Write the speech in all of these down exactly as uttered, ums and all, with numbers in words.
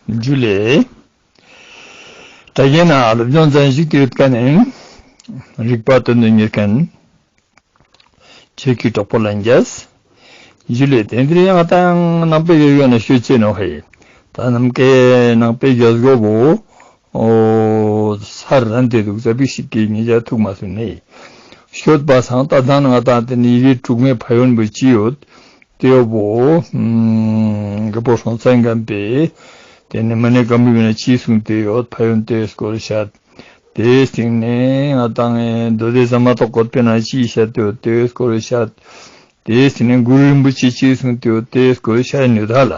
ཇུ་ལེ། དྲ་རྒྱའི་ནང་སློབ་སྦྱོང་མཛད་བཞུགས་ཏེ་ཡོད་མཁན་ནི་རིག་པ་དོན་དུ་གཉེར་མཁན་ཆོས་ཀྱི་གྲོགས་པོ་ལྷན་རྒྱས། ཇུ་ལེ། དེ་འདིར་ཡང་ད་ནང་པའི་ཡོད་ཡོད་ན་ཤོད་ཅེས་ནོ་ཧེ། ད་ནམ་མཁའི་ནང་པའི་རྒྱལ་སྒོ་བོ། ཨོ། སར་རན་ཏེ་འདུག་ཙ་པིག་ཞིག་གིས་ངེད་ཅག་ཐུག་མ་སོང་ནས། ཤོད་པ་སང་ད་ལྟ་ང་དང་དེ་ནི་ཡི་གེ་དྲུག་མའི་ཕན་ཡོན་པོ་ཅི་ཡོད། དེ་ཡོད་པོ། ཨམ། རྒད་པོ་སྲོང་བཙན་སྒམ་པོས་དེ་ནི་མ་ཎི་བཀའ་འབུམ་ཡིན་ན་ཅི་གསུངས་ཏེ་ཡོད། ཕན་ཡོན་དེ་སྐོར་བཤད། དེའི་སྟེང་ནས་ང་དང་མདོ་སྡེ་ཟ་མ་ཏོག་བཀོད་པའི་ནང་ཅི་བཤད་དེ་ཡོད། དེ་སྐོར་བཤད། དེའི་ཚེ་ནས་གུ་རུ་རིན་པོ་ཆེ་ཅི་གསུངས་ཏེ་ཡོད། དེའི་སྐོར་ཤ་ཡ་ནུས་ད་ལ།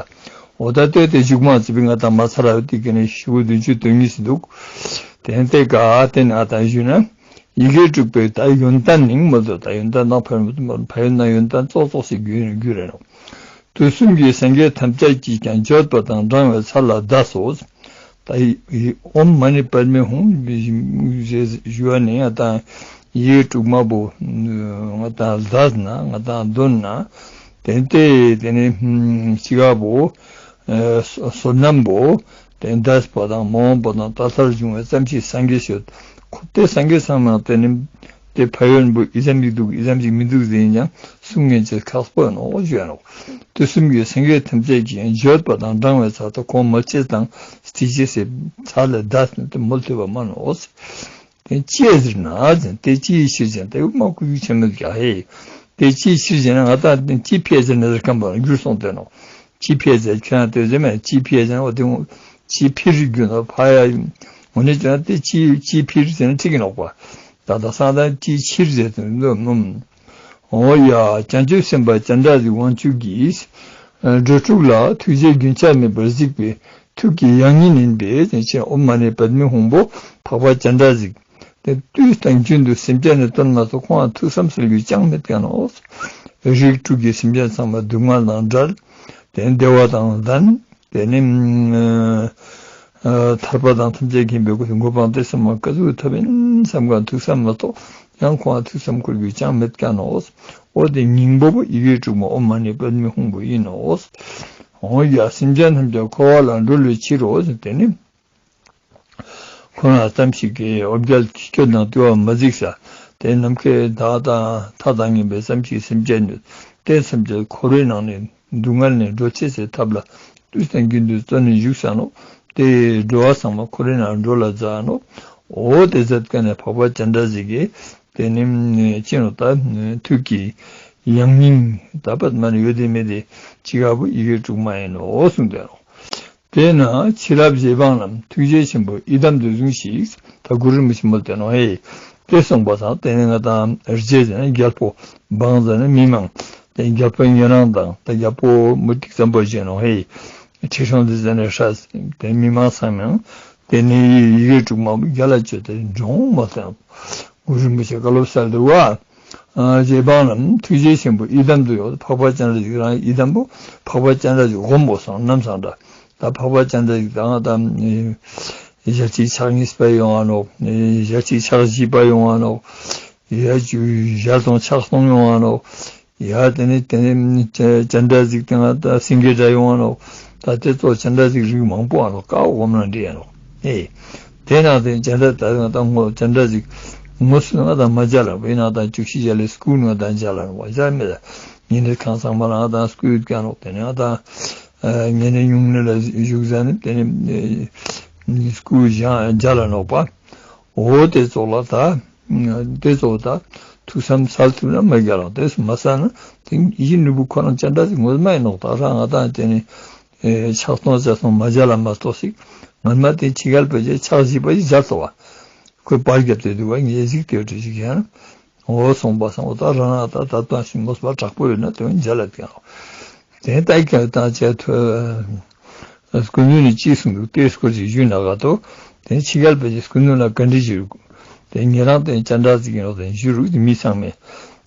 འོ་ད་ལྟོས་ཏེ་མཇུག་མ་ཚིག་པའི་ང་དང་མ་ཚར་བ་དེ་ག་ནས་ཤོག་བུ་བདུན་ཅུ་དོན་གཉིས་སུ་འདུག་དེ་ནས་དེ་ག་དེ་ནས་ང་དང་ཞུས་ན། ཡི་གེ་དྲུག་པའི་ད་ཡོན་ཏན་ནི་མ་གཏོགས་ད་ཡོན་ཏན་དང་ཕན་ཡོན་ཕན་ཡོན་དང་ཡོན་ཏན་ཙོག་ཙོག་ཞིག་རྒྱུ་རྒྱུ་རེད་ནོ། དུས་གསུམ་གྱི་སངས་རྒྱས་ཐམས་ཅད་ཀྱིས་ཀྱང་བརྗོད་པ་དང་བགྲང་བའི་ཚར་ལ་བཟླས་སོ། ད་ཡི་ཡི་ཨོཾ་མ་ཎི་པདྨེ་ཧཱུྃ་ཞེས་ཞུ་བ་ནི་ང་དང་ཡི་གེ་དྲུག་མ་པོ་ང་དང་བཟླས་ན་ང་དང་འདོན་ན་དེ་ནི་དེ་དེ་ནི་ཅི་ག་པོ་བསོད་ནམས་པོ་དེ་འདས་པ་དང་མ་འོངས་པ་དང་ད་ལྟར་བྱུང་བའི་ཙམ་ཞིག་སངས་རྒྱས་ཤོད། ཁོ་དེ་སངས་རྒྱས་ཚང་མ་དེ་ནི། དེ་ཕན་ཡོན་པོ་ཨི་ཙམ་ཞིག་འདུག་ཨི་ཙམ་ཞིག་མི་འདུག་ཟེར་ཡིན་ཀྱང་གསུང་མཁན་ཚོས་ཁག་པོ་ཡིན་ནོ་ཞུ་ཡ་ནོ། དུས་གསུམ་གྱི་སངས་རྒྱས་ཐམས་ཅད་ཀྱིས་བརྗོད་པ་དང་བགྲང་བའི་ཚར་ད་གོང་མ་ཅེས་དང་སྟི་ཅེས་སེ་ཚར་ལ་བཟླས་ནས་དེ་མོལ་ཐུབ་པ་མ་ནོ། དེ་ཅི་ཟེར་ན་ཟེར་དེ་ཅིའི་ཕྱིར་ཟེར་དེ་མ་ཁུ་ཡུ་ཆེན་མོ་རྒྱ་ཧེ། དེ་ཅིའི་ཕྱིར་ཟེར་ན་ང་དང་དེ་ཅི་ཕེ་ཟེར་ན་ཟེར་ཁམས་པ་འགྱུར་སོང་དེ་ནོ། ཅི་ཕེ་ཟེར་ཁྱོད་དེ་ཟེར་མེད་ཅི་ཕེ་ཟེར་ན་འོ་དེ་ཅི་ཕིར་རྒྱུ་ནོ་ཕ་ཡ། འོ་ནི་ཅི་ན་དེ་ཅི་ཅི་ཕིར་ཟེར་ན་ཁྲིག་གི་ནོག་པ། ད་ལྟ་སང་ད་ཅི་ཕྱིར་ཟེར་དུ་འདོད་ནོ། འོ་ཡ། བྱང་ཆུབ་སེམས་དཔའ་སྤྱན་རས་གཟིགས་དབང་ཕྱུག་གིས། འགྲོ་དྲུག་ལ་ཐུགས་རྗེ་རྒྱུན་ཆད་མེད་པར་གཟིགས་པའི་ཐུགས་ཀྱི་ཡང་སྙིང་ཡིན་པས་དེ་ཕྱིར་ཨོཾ་མ་ཎི་པདྨེ་ཧཱུྃ་པོ་འཕགས་པ་སྤྱན་རས་གཟིགས། དེ་དུས་དང་རྒྱུན་དུ་སེམས་ཅན་ནི་དོན་མ་གཏོགས་ཁོང་ལ་ཐུགས་བསམ་སལ་རྒྱུ་ཅང་མེད་ཀྱང་ནོ། རིགས་དྲུག་གི་སེམས་ཅན་ཚང་མ་སྡུག་བསྔལ་དང་བྲལ། དེ་བདེ་བ་དང་ལྡན། དེ་ནི་ཨ་ཐར་པ་དང་ཐམས་ཅད་མཁྱེན་པའི་གོ་འགོ་སྤངས་ཏེ་སེམས་མ་ཀ་ཟུག་ཐབས་ཡིན་བསམ་གང་ཐུགས་བསམ་མ་གཏོགས་ཡང་ཁོང་ལ་ཐུགས་བསམ་འཁོར་རྒྱུ་ཅང་མེད་ཀྱང་ནོ། འོ་དེ་སྙིང་པོ་པོ་ཡི་གེ་དྲུག་མ་ཨོཾ་མ་ཎི་པདྨེ་ཧཱུྃ་པོ་ཡིན་ནོ། འོ་ཡ། སེམས་ཅན་ཐམས་ཅད་འཁོར་བ་ལས་སྒྲོལ་བའི་ཕྱིར་རོ་ཟེར་དེ་ནི། ཁོ་ན་ཙམ་ཞིག་གིས་འོ་བརྒྱལ་གྱི་སྐྱོན་དང་བརྟུལ་བ་མ་གཟིགས་ས། དེ་ནམ་མཁའི་བདག་དང་མཐའ་དང་མཉམ་པའི་ཙམ་ཞིག་སེམས་ཅན་ནི། དེ་སེམས་ཅན་འཁོར་བའི་ནང་ནས་སྡུག་བསྔལ་ནས་སྒྲོལ་ཅེས་སའི་ཐབས་ལ་དུས་དང་རྒྱུན་དུ་བརྩོན་ནས་བཞུགས་ས་ནོ། དེ་འགྲོ་བ་ཚང་མ་འཁོར་བའི་ནང་འགྲོ་ལ་མཛད་ནོ། འོ་དེ་མཛད་མཁན་ནི་འཕགས་པ་སྤྱན་རས་གཟིགས་ཀྱིས་དེ་ནི་ཅི་ནོ་ད་ཐུགས་ཀྱི་ཡང་སྙིང་ད་པད་མ་ནི་ཡོད་དེ་མེད་དེ་ཅི་ག་པོ་ཡི་གེ་དྲུག་མ་ཡིན་ནོ་གསུངས་ཏེ་ནོ། དེས་ན་ཕྱི་རབས་རྗེ་འབངས་རྣམས་ཐུགས་རྗེ་ཆེན་པོས་ཡི་དམ་དུ་བཟུང་ཞིག་ད་གུ་རུ་རིན་པོ་ཆེ་མོལ་ཏེ་ནོ་ཧེ། དེ་གསུངས་པ་དང་དེ་ནས་ང་དང་རྗེ་ཟེར་ན་རྒྱལ་པོ། འབངས་ཟེར་ན་མི་མང་། དེ་རྒྱལ་པོ་ཉན་རང་དང་དེ་རྒྱལ་པོ་མུ་སྟེགས་བཙན་པོ་བཞིན་ནོ་ཧེ། ཁྲི་སྲོང་ལྡེ་བཙན་ནས་ཧྲ་དེ་མི་མང་ཚང་མ་དེ་ནས་ཡི་གེ་དྲུག་མ་རྒྱ་ལ་བཅོས་ཏེ་འབྱུང་མ་ཐོན། གུ་རུ་རིན་པོ་ཆེ་བཀའ་སློབ་སྩལ་འདུག་བ། རྗེ་འབངས་རྣམས་ཐུགས་རྗེ་ཆེན་པོས་ཡི་དམ་དུ་ཡོད། འཕགས་པ་སྤྱན་རས་གཟིགས་རང་ཡི་དམ་པོ་འཕགས་པ་སྤྱན་རས་གཟིགས་དགོངས་པ་སོང་ནམ་སང་འདྲ། ད་འཕགས་པ་སྤྱན་རས་གཟིགས་དང་དམ་ཞལ་གཅིག་ཕྱག་གཉིས་པ་ཡོང་བ་ནོ། ཞལ་གཅིག་ཕྱག་བཞི་པ་ཡོང་བ་ནོ། ཡ་ཅུ་ཞལ་སྟོང་ཕྱག་སྟོང་ཡོང་བ་ནོ། ཡ་དེ་ནི་དེ་ནི་སྤྱན་རས་གཟིགས་དེ་ང་ད་སེང་གེ་སྒྲ་ཡོང་བ་ནོ། ད་དེ་ཚོ་སྤྱན་རས་གཟིགས་རིགས་མང་པོ་ཨ་ནོ་ཀ་འོམ་ན་འདྲི་ཡ་ནོ། ཨེ། དེ་ནང་དེ་སྤྱན་རས་ད་ང་ད་ངོ་སྤྱན་རས་གཟིགས་ངོ་སུ་ང་ད་མ་མཇལ་ལ་བའི་ནང་ད་བཅུ་བཞི་ཞལ་ལས་སྐུ་ང་ད་མཇལ་ལ་བ་མཇལ་མེད་ལ་ཉིན་རེ་ཁང་ཚང་མ་ལ་ང་ད་སྐུ་ཡོད་ཀྱང་ནོ། དེ་ནི་ང་ད་ཉིན་རེ་ཉུང་ནི་ལ་བཞུགས་ཟ་ནི་དེ་ནི་སྐུ་མཇལ་ལ་ནོག་པ། འོ་དེ་ཚོ་ལ་ད། དེ་ཚོ་ད་ཐུགས་བསམ་སལ་ཐུབ་ན་མ་རྒྱལ་ལ་དེ་མ་སལ་ན་དེ་ཡིད་ནུས་པོ་ཁོ་རང་ཅན་འདྲ་ཞིག་ངོ་མ་ཡིན་ནོག་ད་རང་ང་དང་དེ་ནི་ཕྱག་སྟོང་ལྕགས་སྟོང་མ་རྒྱལ་ལ་མ་གཏོགས་ཤིག་ངོ་མ་དེ་ཕྱི་རྒྱལ་པོ་ཅེ་ཕྱག་བཞི་པ་ཞིག་རྒྱལ་ཐོག་བ་ཁོས་པར་རྒྱབ་དེ་འདུག་བ་ངས་གཟིགས་དེ་འདྲ་ཞིག་ཡང་འོ་སོང་པ་སང་འོ་ད་རང་ང་ད་ད་ལྟ་ཞིག་མོས་པ་དྲག་པོ་ཡོད་ན་དེ་རྒྱལ་ལ་དེ་ཡང་དེ་ལྟ་གི་ད་ཅེ་ཐོས། སྐུ་མདུན་ནས་ཅི་གསུངས་འདུག་དེའི་སྐོར་ཅིག་ཞུས་ན་ག་ཏོ། དེ་ཕྱི་རྒྱལ་པ་ཅིག་སྐུ་མདུན་ལ་བཀའ་འདྲི་ཞུས། དེ་ཉེ་རང་དེ་སྤྱན་རས་གཟིགས་ཡིན་ནོ་དེ་ཞུ་རུག་དེ་མི་ཚང་མས།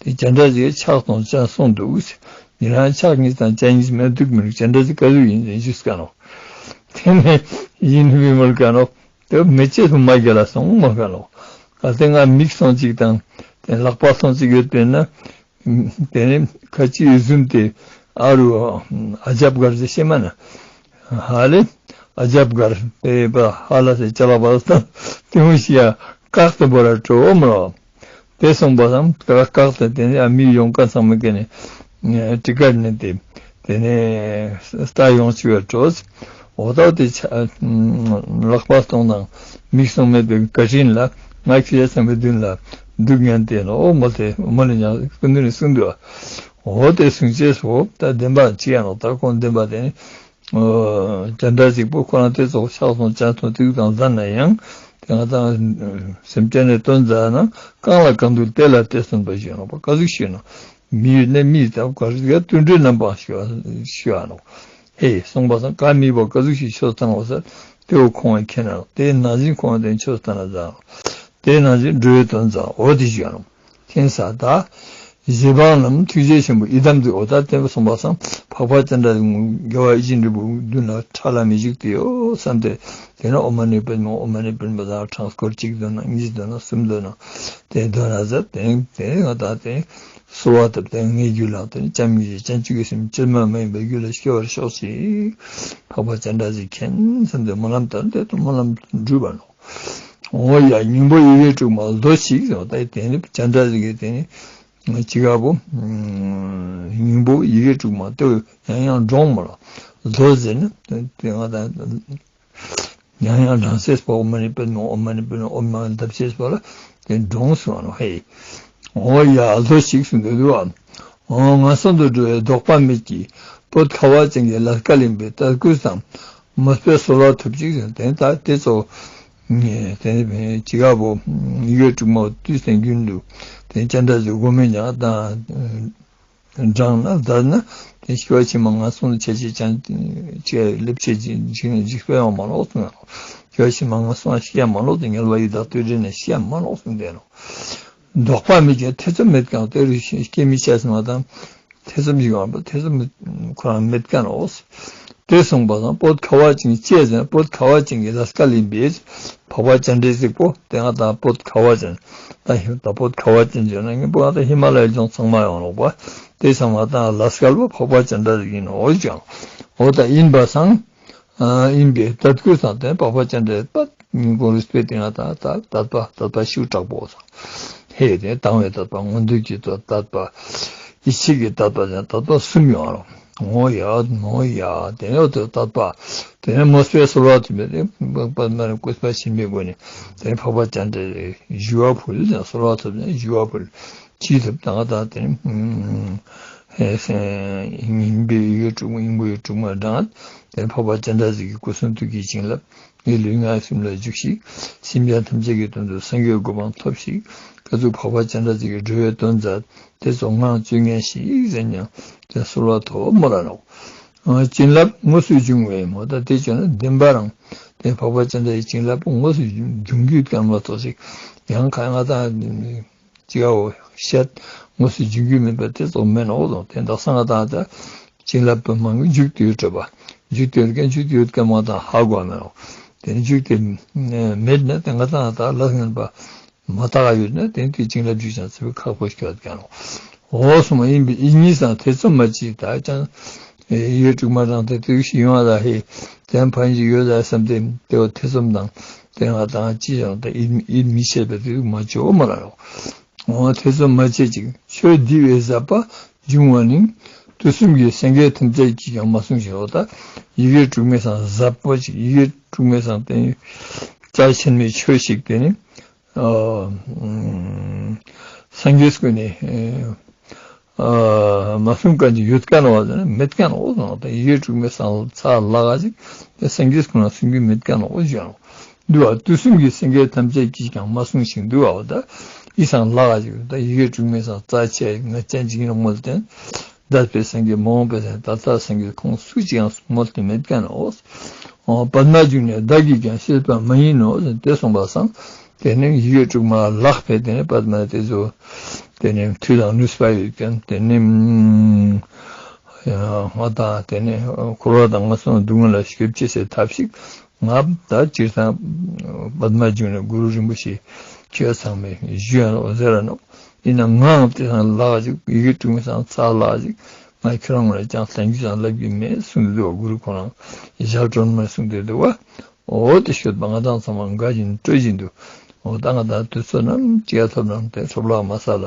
དེ་སྤྱན་རས་གཟིགས་ཕྱག་སྟོང་ཅན་གསུངས་འདུག་ཉེ་རང་ཕྱག་གཉིས་དང་ཅན་གཉིས་མེད་འདུག་མི་རུག་སྤྱན་རས་གཟིགས་བཀའ་ཟུར་ཡིན་དེ་ཞུས་ཀ་ནོ། དེ་ནས་ཡིན་ནུ་བི་མོལ་ཀ་ནོ། དེ་མེ་ལྕེ་དུ་མ་རྒྱལ་ལ་སོང་མ་ཀ་ནོ། ག་དེ་ང་མིག་སོང་ཅིག་དང་དེ་ལག་པ་སོང་ཅིག་ཡོད་པས་ན། དེ་ནས་ཁ་ཅིག་བཟུམ་དེ་ཨ་རུ་ཨ་ཇབ་གར་ཟེར་ཤེས་མ་ན། ཧ་ལེ། ཨ་ཇབ་གར་དེ་པ་ཧ་ལ་སེ་ཅ་ལ་པ་སྟ་དེ་མོ་ཞིག་ཡ་བཀག་ཏུ་བོར་བ་འགྲོ་མི་རོ། དེ་སོང་པ་སང་བཀག་བཀག་སྟེ་དེ་ནས་ཨ་མི་ཡོང་ཀ་ཚང་མ་ཀེ་ནས་ཀྲི་ཀར་ནས་དེ་དེ་ནས་ལྟ་ཡོང་ཆུ་བའི་གྲོས། འོ་ད་དེ་ཆ་ལག་པ་སྟོང་དང་མིག་སྟོང་མེད་པའི་བཀའ་དྲིན་ལ་ང་ཁྱེད་ཚང་མའི་མདུན་ལ་འདུག་ཉན་དེ་ནོ། འོ་མོ་དེ་མོ་ལ་ཉང་ཀུན་ནས་གསུང་འདུག་འོ་དེ་གསུང་ཅེས་སོ་ད་བདེན་པ་ཅི་ཡང་ནོ། ད་ཁོང་བདེན་པ་དེ་ནི་ཨོ། སྤྱན་རས་གཟིགས་པོ་ཁོ་རང་དེ་ཚོ་ཕྱག་སོང་སྤྱན་སོང་ཏིག་དང་མཛད་ན་ཡང་དེ་ང་དང་སེམས་ཅན་ནས་དོན་མཛད་ན་གང་ལ་གང་འདུལ་དེ་ལ་དེ་གསུངས་པ་ཞིག་ཡོང་བ་ག་ཟིག་ཤེས་ན། མི་ཡུལ་ནས་མིའི་དང་ག་ཟིག་ག་བསྟུན་གྲོས་རྣམ་པ་ཞུ་བ་ཞུ་བ་ནོ། ཧེ་གསུངས་པ་སང་ག་མི་བ་ག་ཟིག་ཤེས་ཆོས་བཏང་བ་ཟེར་དེ་འོ་ཁོང་བ་མཁྱེན་ན་དེ་ནང་བཞིན་ཁོང་བ་དེ་ཆོས་བཏང་ན་མཛད་དེ་ནང་བཞིན་འགྲོ་བའི་དོན་མཛད་འོ་དེ་ཞུ་བ་ནོ། མཁྱེན་ས་ད། རྗེ་འབངས་རྣམས་ཐུགས་རྗེ་ཆེན་པོ་ཡི་དམ་དུ་འོ་ད་བསྟན་པ་གསུངས་པ་སང་འཕགས་པ་སྤྱན་རས་གཟིགས་རྒྱལ་བ་ཡིད་བཞིན་འབྲུ་བོ་མདུན་ལ་ཁྲ་ལ་མི་བཞུགས་ཏེ་ཡོད་བསམ་སྟེ། དེ་ནས་ཨོཾ་མ་ཎི་པདྨེ་ཧཱུྃ། ཨོཾ་མ་ཎི་པདྨེ་ཧཱུྃ། ད་ཁྲང་སྐོར་གཅིག་འདོན་ན་གཉིས་འདོན་ན་གསུམ་འདོན་ན་དེ་འདོན་ན་ཟེར་དེ་དེ་ང་ད་དེ་གསོལ་བ་བཏབ་སྟེ་ངའི་རྒྱུད་ལ་དེ་ནི་བྱམས་སྙིང་རྗེ་བྱང་ཆུབ་ཀྱི་སེམས་ཅི་མ་མ་ཡིན་པའི་རྒྱུད་ལ་སྐྱེ་བར་ཤོག་ཅིག་འཕགས་པ་སྤྱན་རས་གཟིགས་མཁྱེན་བསམ་སྟེ་སྨོན་ལམ་བཏབ་སྟེ་སྨོན་ལམ་འགྲུབ་པ་ནོ། འོ་ཡ་སྙིང་པོ་ཡི་གེ་དྲུག་མ་ཟློས་ཤིག་ཟེར་བ་ད་དེ་ནི་སྤྱན་རས་གཟིགས་ཀྱི་དེ་ནི་ཅི་ག་བོ་སྙིང་པོ་ཡི་གེ་དྲུག་མ་ལྟོས་ཡང་ཡང་འགྲོང་མོ་ལ་ཟློས་ཟེར་ནི་དེ་ང་ད་ཡང་ཡང་འགྲང་སེ་སྤོ་ཨོཾ་མ་ཎི་པདྨེ་ཧཱུྃ། ཨོཾ་མ་ཎི་པདྨེ་ཧཱུྃ། ཨོཾ་མ་ཎི་ལྡབ་ཤེས་སྤོ་ལ་དེ་འགྲོང་སོང་ནོ། ཧེ་འོ་ཡ་ཟློས་ཤིག་གསུངས་འདུག་བ། འོ་ངན་སོང་དུ་འགྲོ་བའི་ལྡོག་པ་མེད་ཀྱི་བོད་ཁ་བ་ཅན་གྱི་ལས་ཀ་ལེན་པའི་དད་གུས་དང་མོས་པའི་གསོལ་བ་ཐོབ་ཅིག་ཟེར་དེ་ད་དེ་ཚོ་དེ་ཅི་ག་བོ་ཡི་གེ་དྲུག་མ་བཏུས་ཏེ་རྒྱུན་དུ་དེ་སྤྱན་རས་གཟིགས་མགོ་མེད་ཉག་དང་བགྲངས་ན་མཛད་ན་དེ་སྐྱེ་བ་ཕྱི་མ་ངན་སོང་ལ་ཆ་ཤས་ཅན་ཅི་སླེབས་ཆེད་ཅིག་ཅིག་ནས་འཇིགས་པ་ཡོང་མ་ལོག་སོང་ཡང་སྐྱེ་བ་ཕྱི་མ་ངན་སོང་ལ་སྐྱེ་མ་ལོག་སྟེ་དམྱལ་བ་ཡི་དྭགས་དུད་འགྲོ་ནས་སྐྱེ་མ་ལོག་སོང་དེ་ནོ། ལྡོག་པ་མེད་ཀྱང་ཐེ་ཚོམ་མེད་ཀྱང་དེ་རུ་སྐྱེ་མི་ཆ་ཟིན་བ་དང་ཐེ་ཚོམ་ཞིག་ཡོང་བ་ཐེ་ཚོམ་ཁོ་རང་མེད་ཀྱང་ནོ། དེ་གསུངས་པ་དང་བོད་ཁ་བ་ཅན་ཅེས་ཟེར་བོད་ཁ་བ་ཅན་གྱི་ལས་ཀ་ལེན་པའི་འཕགས་པ་སྤྱན་རས་གཟིགས་པོ་དེ་ང་དང་བོད་ཁ་བ་ཅན་ད་ཧི་ད་བོད་ཁ་བ་ཅན་ཅེས་ན་ངས་བོད་ང་དང་ཧི་མ་ལ་ཡའི་ལྗོངས་ཚང་མ་ཡོང་ལོག་པ་དེ་ཚང་མ་དང་ལས་ཀ་བོ་འཕགས་པ་སྤྱན་རས་གཟིགས་ཡིན་ནོ་ཀྱང་འོ་ད་ཡིན་པ་སང་། ཨ་ཡིན་པས་དད་གུས་དང་ལྡན་པ་འཕགས་པ་སྤྱན་རས་པ་ཉིན་གུང་རིས་པའི་སྟེང་ལ་དད་དད་པ་དད་པ་ཤུགས་དྲག་པོ་དང་། ཧེ་དེ་དང་བའི་དད་པ་མངོན་འདོད་ཀྱི་དད་པ་ཡིད་ཆེས་ཀྱི་དད་པ་དང་དད་པ་གསུམ་ཡོང་རོགས། ངོ་ཡ་ངོ་ཡ་དེ་ནས་དེ་དད་པ་དེ་ནས་མོས་པའི་གསོལ་བ་དུ་མེད་དེ་པ་པ་མ་ནས་བཀོད་པ་ཆེན་པོའི་སྒོ་ནས་དེ་འཕགས་པ་སྤྱན་རས་ཞུ་བ་ཕུལ་ཡང་གསོལ་བ་ཐོབ་ནས་ཞུ་བ་ཕུལ། ཅིའི་ཐབས་དང་དང་དེ་ནི་ཡིན་པའི་ཡི་གེ་དྲུག་མ་ཡིན་པའི་ཡི་གེ་དྲུག་མ་དྲངས་དེ་ནི་འཕགས་པ་སྤྱན་རས་གཟིགས་ཀྱི་སྐུ་གསུང་ཐུགས་ཀྱི་བྱིན་རླབས་ངའི་ལུས་ངག་སེམས་ལ་འཇུག་ཤིག་སེམས་ཅན་ཐམས་ཅད་ཀྱི་དོན་དུ་སངས་རྒྱས་གོ་འཕང་ཐོབ་ཤིག་ཀ་ཟུག་འཕགས་པ་སྤྱན་རས་གཟིགས་ཀྱི་འགྲོ་བའི་དོན་མཛད་དེ་ཚོ་ངང་བཅོས་ངན་ཞིག་ཟེར་ཉང་དེ་གསོལ་བ་ཐོབ་མོ་ལ་ནོག་བྱིན་རླབས་དངོས་སུ་འབྱུང་བའི་མོ་ད་དེ་བྱོན་ན་བདེན་པ་རང་དེ་འཕགས་པ་སྤྱན་རས་ཀྱི་བྱིན་རླབས་དངོས་སུ་འབྱུང་རྒྱུ་ཀམ་ལ་ཐོག་ཞིག་ཡང་ཁ་ང་དང་། ཅི་གའོ་བཤད། དངོས་སུ་འཇུག་རྒྱུ་མིན་པ་དེ་ཙོགས་མེད་ནོག་ལོ། དེ་འདག་ས་ང་དང་ད་བྱིན་རླབས་པ་མང་གི་འཇུག་ཏུ་ཡོད་གྲོད་པ། འཇུག་ཏུ་ཡོད་མཁན་འཇུག་ཏུ་ཡོད་མཁན་མ་དང་ཧ་གོ་བ་མེད་ནོག་དེ་ནི་འཇུག་དེ་མེད་ན་དེ་ང་དང་ད་ལ་ངན་པ་མ་དག་ཡོད་ན་དེ་དེ་བྱིན་རླབས་འཇུག་ཀྱང་ཚེ་བའི་ཁག་པོ་སྐྱོད་ཀྱང་ནོག་འོ་སོ་མ་ཡིན་པའི་ཨི་གཉིས་སང་ཐེ་ཚོམ་མ་བྱེད་ད་ཅང་ཡོད་དྲུག་མ་དང་དེ་དུས་ཤི་ཡོང་བ་ལ་ཧེ་དེ་ཕན་ཞིག་ཡོད་ལ་བསམ་སྟེ་དེ་བ་ཐེ་ཚོམ་དང་དེ་ང་དང་ཅི་ཡང་ད་ཨིད་ཨིད་མི་ཆད་པ་དེ་མ་བྱོ་མ་ལ་ནོག་འོ་དེ་ཚོ་མ་བྱེད་ཅིག་ཆོས་འདི་བས་ཟབ་པ་འབྱུང་བ་ནི། དུས་གསུམ་གྱི་སེང་གེ་ཐམས་ཅད་ཀྱིས་ཀྱང་མ་གསུངས་ཤིང་འོ་ད་ཡི་གེ་དྲུག་མའི་སང་ཟབ་པོ་ཅིག་ཡི་གེ་དྲུག་མའི་སང་དེ་རྩ་ཆེན་མའི་ཆོས་ཤིག་དེ་ནི་ཨ་སངས་རྒྱས་ཀུན་ནས་ཨ་མ་གསུངས་མཁན་ཅིག་ཡོད་མཁན་བ་ཟེར་ན་མེད་མཁན་འོ་ཟེར་ན་ད་ཡི་གེ་དྲུག་མའི་སང་ཚ་ལ་ག་ཅིག་དེ་སངས་རྒྱས་ཀུན་ལ་གསུང་རྒྱུ་མེད་མཁན་འོ་ཟེར་ནོག་འདུལ་བ་དུས་གསུམ་གྱི་སེང་གེ་ཐམས་ཅད་ཀྱིས་ཀྱང་མ་གསུངས་ཤིང་འདུལ་བ་ད་ཡི་སང་ལ་ག་ཅིག་ད་ཡི་གེ་དྲུག་མའི་སང་རྩ་ཆེ་ངར་ཅན་ཅིག་ཡིན་ནོག་མོལ་ཏེ། འདས་པའི་སེང་གེ་མ་འོངས་པའི་སེང་གེ་ད་ལྟ་སེང་གེ་ཁོང་སུ་ཅིག་ཡང་མོལ་ཏེ་མེད་མཁན་ནོག་འོ་པདྨ་འབྱུང་གནས་བདག་གིས་ཀྱང་ཤེས་པ་མ་ཡིན་ནོ་ཟེར་ཏེ་གསུངས་པ་སང་དེ་ནི་ཡི་གེ་དྲུག་མ་ལག་པས་དེ་ནི་པདྨ་དེ་ཚོ་དེ་ནི་མཐུ་དང་ནུས་པ་ཡོད་མཁན་དེ་ནི་ང་དང་དེ་ནི་འཁོར་བ་དང་ངན་སོང་སྡུག་བསྔལ་ལ་སྐྱོབ་ཅེས་སའི་ཐབས་ཤིག་ང་ད་སྤྱིར་བཏང་པདྨ་འབྱུང་གནས་གུ་རུ་རིན་པོ་ཆེ་ཁྱེད་ཚང་མས་ཞུ་ཡ་ནོག་ཟེར་ར་ནོག་ཡིན་ན་ངའང་དེ་སང་ལག་ཅིག་ཡི་གེ་དྲུག་མའི་སང་ཚ་ལག་ཅིག་ ང་ཁྱོད་རང་ངོ་ལ་ཅང་ལྟ་རྒྱུ་ཅང་ལབ་རྒྱུ་མེད་གསུངས་ཏེ་འདུག་བ། གུ་རུ་ཁོ་རང་ཞལ་དྲོན་མོ་གསུངས་ཏེ་འདུག་བ། འོ་དེ་ཤོད་པ་ང་དང་ཚང་མ་དགའ་བཞིན་སྤྲོ་བཞིན་དུ། འོ་ད་ང་དང་དུས་ཚོད་ནམ་ཅི་ཡ་ཐོབ་ནམ་དེ་འཕྲོ་བརླག་མ་ཟ་ལ།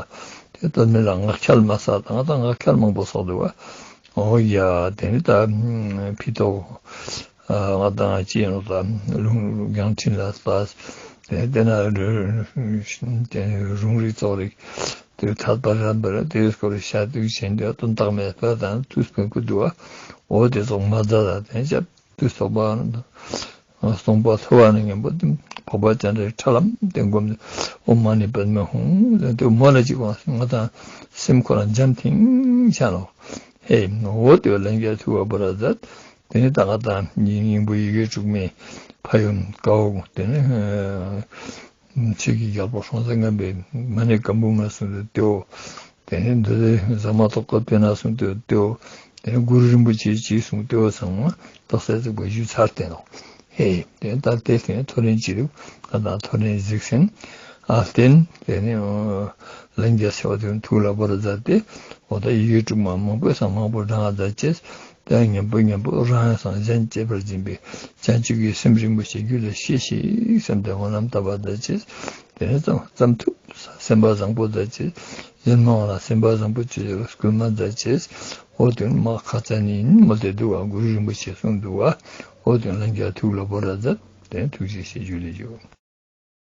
དེ་དོན་མེད་ལ་ངག་འཁྱལ་མ་ཟ། ད་ང་དང་ངག་འཁྱལ་མང་པོ་སོགས་འདུག་བ། འོ་ཡ་དེ་ནི་ད་ཕི་ཏོག་ང་དང་ཅི་ཡིན་ནོ་ད་ལུང་རྒྱང་འཕྲིན་ལ་ལྟ། དེ་དེ་ན་རུང་རིགས་ཙོག་རིགས་དེ་ཐད་པ་རམ་པར་དེའི་སྐོར་ཤ་དུག་བྱས་འདི་དོན་དག་མེད་པ་དང་དུས་སྤེལ་ཀུ་འདུག་བ། འོ་དེ་ཚོ་མ་རྫ་ལ་དེ་ཅབ་དུས་ཚོགས་པ་སྟོང་པ་ཐུབ་པ་ནི་ངན་པ་དེ་འཕགས་པ་སྤྱན་རས་ཁྲ་ལམ་དེ་སྒོམ་ནས་ཨོཾ་མ་ཎི་པདྨེ་ཧཱུྃ་ལ་དེ་མོ་ལ་ཅིག་གོང་ང་དང་སེམས་ཁོ་རང་འཇམ་ཐིང་ཆ་ལོ། ཧེ་འོ་དེ་ལན་བརྒྱར་ཐུག་པ་པོ་ར་མཛད། དེ་ནས་ད་ང་དང་སྙིང་སྙིང་པོ་ཡི་གེ་དྲུག་མའི་ཕ་ཡུམ་ཀ་བོ། དེ་ནས་ཆོས་ཀྱི་རྒྱལ་པོ་སྲོང་བཙན་སྒམ་པོའི་མ་ཎི་སྒམ་པོ་ང་གསུངས་ཏེ་དེའོ། དེ་ནས་འདི་ལས་ཟ་མ་ཏོག་ཏོ་དེ་ན་གསུངས་ཏེ་དེའོ། དེ་ནས་གུ་རུ་རིན་པོ་ཆེ་ཅིག་གསུངས་དེའོ་ཚང་མ་རྟགས་གསལ་ཚིག་པ་ཞུ་ཚར་ཏེ་ནོ། ཧེ་དེ་ནས་ད་དེ་དེ་ནས་ཐོ་རེངས་ཅི་རིགས་ང་དང་ཐོ་རེངས་གཟིགས་ཟིན། ཨ་བརྟེན་དེ་ནས་ལན་བརྒྱར་ཟེར་བ་དེ་ཐུགས་ལ་བོར་མཛད་དེ། འོ་ད་ཡི་གེ་དྲུག་མ་མང་པོ་སང་མང་པོ་བགྲང་མཛད་ཅེས། དེ་ཉན་པོ་ཉན་པོ་རང་ཡང་སང་གཞན་གཅེས་པར་འཛིན་པའི་བྱང་ཆུབ་ཀྱི་སེམས་རིན་པོ་ཆེ་རྒྱུད་ལ་སྐྱེས་ཤིག་བསམ་སྟེ་སྨོན་ལམ་བཏབ་པ་མཛད་ཅེས། དེ་ནས་ཙམ་ཙམ་ཐུབ་སེམས་པ་བཟང་པོ་མཛད་ཅེས། གཞན་མང་ལ་སེམས་པ་བཟང་པོ་བྱེད་རྒྱུར་སྐུལ་མ་མཛད་ཅེས། འོ་དེ་མ་ཁ་ཙ་ནས་མོལ་ཏེ་འདུག་བ། གུ་རུ་རིན་པོ་ཆེ་གསུངས་འདུག་བ། འོ་དེ་ལན་བརྒྱར་ཐུགས་ལ་བོར་མཛད། དེ་ཐུགས་རྗེ་ཆེ། ཇུ་ལེ་ཇུ།